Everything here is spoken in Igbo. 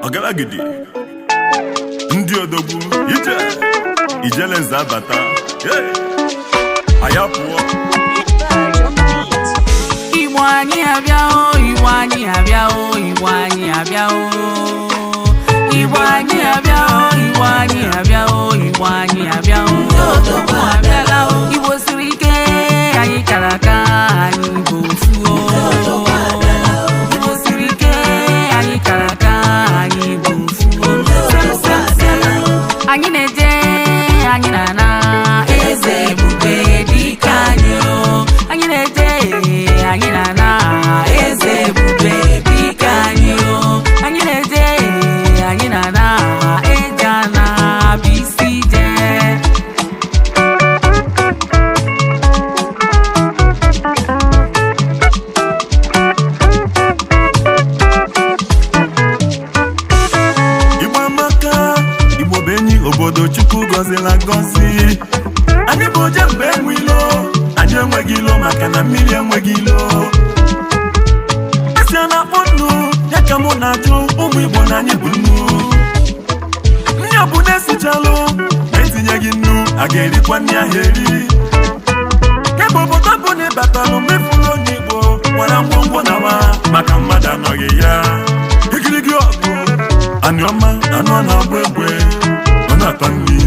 Ọgalagidi, ndị odogwu ije ijele nze abata. Hey! Anyị apụọ. Igbo anyị abịa o, Igbo anyị abịa o, Igbo anyị abịa o. Igbo anyị abịa o, Igbo anyị abịa o, Igbo anyị abịa o. Odogwu abịala o. Igbo siri ike, anyị kara aka, anyị bụ ofu o. Igbo siri ike, anyị kara aka, anyị bụ ofu o. Sem sem sem, anyị na-eje, anyị na-ana, eze ebube dike anyị o. Anyị na-eje, anyị na-ana, eze ebube dike anyị o. Anyị na-eje, anyị na-ana, eje ana bụ isi ije. Igbo amaka, Igbo bụ enyi obodo Chukwu gọzila gọzi. Anyị bụ oje mgbe enwe ilo, anyị enweghị ilo maka na mmiri enweghị ilo. Esi a na-akpọ nnu, ya ka mụ na-ajụ ụmụ Igbo na anyị bụ nnu. Nni ọ bụ na-esichalụ, ma etinyeghị nnu, a ga-erikwa nni ahụ eri. Kemgbe obodo bụ na ịbatalụ mefuru onye Igbo nwere ngwongwo na wa maka mmadụ anọghị ya. Igirigi ọgụ, anị ọma, anụ a na-agba egbe, ọ na-ata nri.